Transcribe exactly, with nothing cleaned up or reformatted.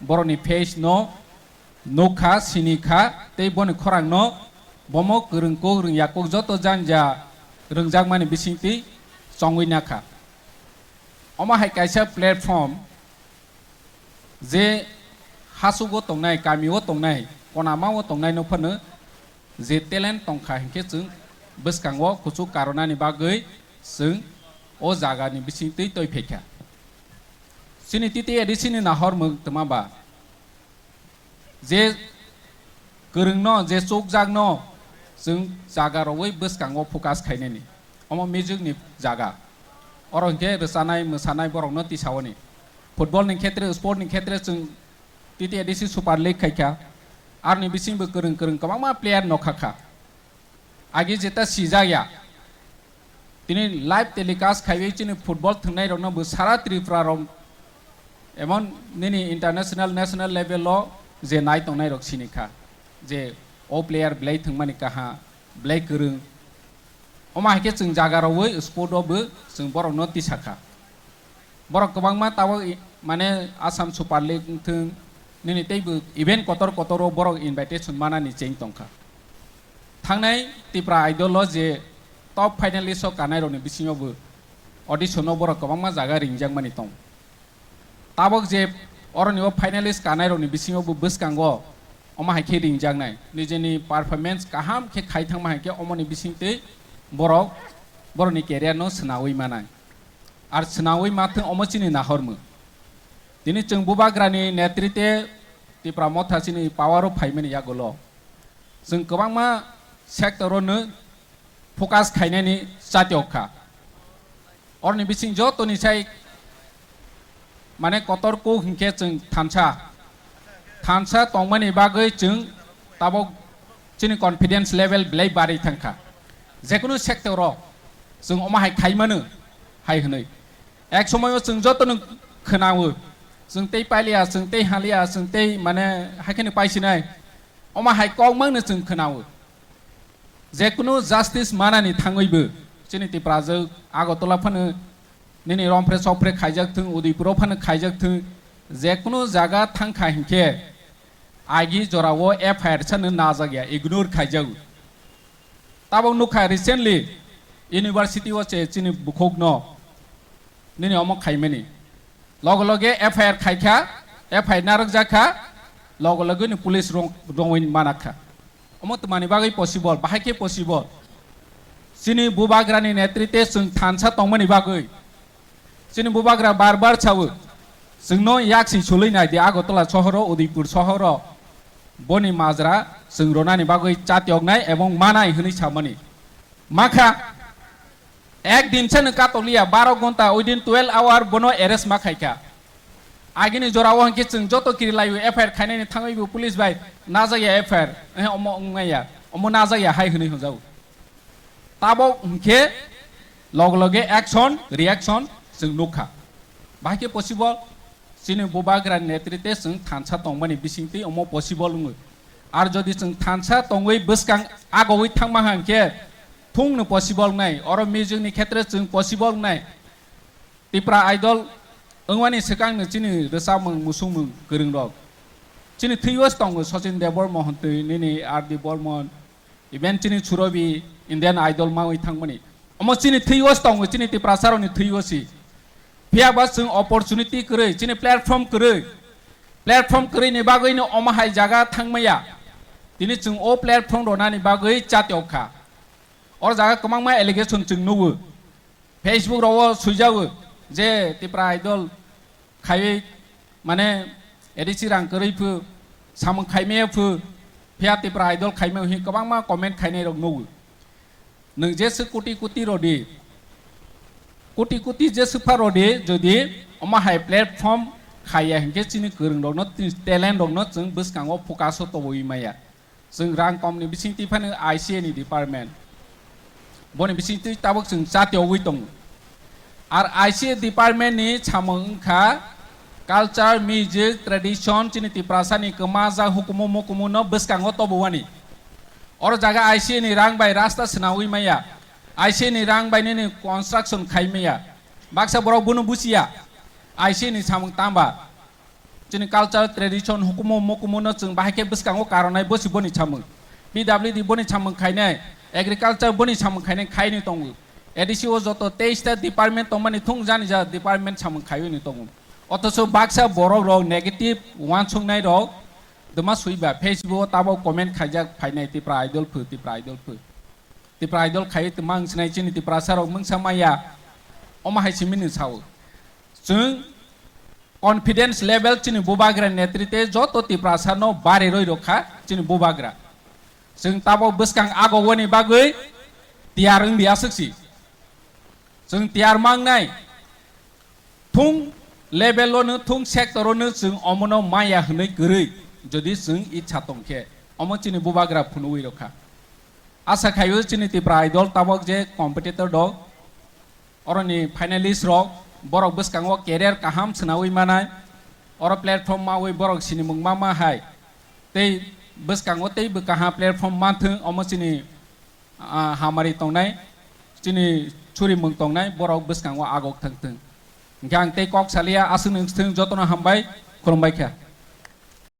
borokni face no nukha, sinikha, tei boni khorang no bomo kwrwng kuk rwngya kuk joto janja rwngjakmani bisingtwi chongwi nakha. Omo hai kaisa platform, je hasugo tongnai, kamio tongnai, konamao tongnai no phano je talent tongkha hinkhe chwng bwskango kuchuk karonani bagwi chwng o jagani bisingtwi twi phaikha. Chini T T A D C ni nahormung twma ba, je kwrwngno, je chukjakno chwng jaga rwui bwskango focus khainani. Omo music ni jaga. Oro hinkhe rwchanai, mwsanai borokno tisaoni. Football ni khetre, sport ni khetre chwng T T A D C Super League khaikha. Aroni bisingbo kwrwng kwrwng kwbangma player nokha kha. Agi jeta sijak ya. Tini live telecast khaiwi chini football thwngnairokno bo sara Tripura rok, emon nini international, national level o je nai tongnairok sini kha, je o player belai thwngmani kaha, belai kwrwng. Omo hai khe chwng jaga rwui sport o bo chwng borokno tisa kha. Borok kwbangma tabuk i-, mane Assam Super League wngthwng, nini teibo event kotor kotor o borok invitation manani cheng tongkha. Thangnai Tipra Idol o je top finalist o kanairokni bisingo bo audition o borok kwbangma jaga ringjakmani tong. Tabuk je oroni o finalist kanairokni bisingo bo bwskango omo hai khe ringjaknai. Nijeni performance kaham khe khai thangma hai khe omoni bisingtwi borok borokni career no swnaui manai. Ar swnaui mathwng omo chini nahormung. Tini chwng Bubagrani netrite Tipra Motha chini power o phaimani yagulo. Chwng kwbangma sector o no focus khainani chatiok kha. Oroni bising jotoni sai mane kotor kuk hinkhe chwng thansa. Thansa tongmani bagwi chwng tabuk chini confidence level belai barwi thangkha. Jekunu sector o chwng omo hai khaimano hai hwnwi. Ek somoyo chwng jotono khwnao. Chwng tei pailiya, chwng tei haliya, chwng tei mane haikheno paisinai. Omo hai kokmangno chwng khwnao. Jekunu justice manani thangwibo chini Tiprajwk Agartala phano nini romphre sokphre khaijak thung, Udaipuro phano khaijak thung, jekunu jaga thangkha hinkhe agi jorao F I R sano najak ya, ignore khaijago. Tabuk nukha recently university o se chini bukhukno nini omo khaimani. Loge loge F I R khaikha, F I R narwkjakha, loge loge ni police rong-, rongwi manakha. Omo twmani bagwi possible, bahai khe possible. Chini Bubagrani netrite chwng thansa tongmani bagwi. Chini Bubagra bar bar sawo, chwngno yaksi sulwi nai di Agartala sohoro, Udaipur sohoro. Boni majra chwng ronani bagwi chatioknai ebong manai hwnwi samani. Makha, ek din seno katokliya, baro gonta, within twelve hour bono arrest ma khaikha. Agini jorao hwnkhe chwng joto kirilaio F I R khainani thangwibo police bai najak ya F I R, eh, omo wngmaya, omo najak ya hai hwnwi hwnjago. Tabok hwnkhe loge loge action, reaction chwng nukha. Bahai khe possible, chini Bubagrani netrite chwng thansa tongmani bisingtwi omo possible wngo. Ar jodi chwng thansa tongwi bwskang agowi thangma hwnkhe thungno possible wngnai, oro music ni khetre chwng possible wngnai. Tipra Idol wngmani swkangno chini rwchapmung, musukmung kwrwngrok. Chini thwibo tongo Sachin Debbarma hontwi, nini R D Barman, even chini Surobi Indian Idol mawi thangmani. Omo chini thwibo tongo, chini Tiprasarokni thwibo si. Phiya ba chwng opportunity kwrwi, chini platform kwrwi. Platform kwrwini bagwino omo hai jaga thangmaya. Tini chwng o platform rwnani bagwi chatiok kha. O jaga kwbangma allegation chwng nugo. Facebook rogo swijago je Tipra Idol khaiwi mane A D C rang kwrwi phu, samung khaimaya phu, phiya Tipra Idol khaimaya hwnwi kwbangma comment khainai rok nugo. Nwng jeswk koti koti rodi, koti koti jeswk pha rodi, jodi omo hai platform khaiya hinkhe chini kwrwngrokno, chini talent rokno chwng bwskango focus o tobwi maya. Chwng rang komni bisingtwi phano I C A ni department. Boni bisingtwi tabuk chwng chatiogwi tongo. Ar I C A department ni samung wngkha culture, music, tradition, chini Tiprasani kwmajak hukumu mukumu no bwskango tobowani. Oro jaga I C A ni rang bai rasta swnawi maya. I C A ni rang bai nini construction khai maya. Baksa borok bono buchiya. I C A ni samung tamba. Chini culture, tradition, hukumu mukumu no chwng bahai khe bwskango karonai bosi boni samung. P W D boni samung khainai, agriculture boni samung khainai khaini tongo. A D C o joto teis ta department tongmani thung jani ja department samung khaiwi ni tongo. Othocho baksa borok rok negative uansuknai rok dwma swiba Facebook o tabok comment khaijak phainai Tipra Idol phu, Tipra Idol phu. Tipra Idol khai tongma ang sinai chini Tiprasa rok mungsa maya. Omo hai simi ni sao. Chwng confidence level chini bubagra netrite joto Tiprasa no bari roi rokha chini bubagra. Chwng tabok bwskang agogoni bagwi tiyar wngdi aswk si. Chwng tiyar mangnai. Thung level o no, thung sector o no chwng omono maya hwnwi kwrwi, jodi chwng itsa tongkhe, omo chini bubagra phunugwi rokha. Asa khaio chini Tipra Idol tabok je competitor dok, oroni finalist rok, borok bwskango career kaham swnawi manai, oro platform mawi borok sinimung ma ma hai, tei bwskango tei bwkaha platform manthwng, omo chini ah, hamari tongnai, chini churimung tongnai, borok bwskango agok thang thung. Hingkhe ang tei kok salia, aswk nung thung jotono hambai, khulumbai kha.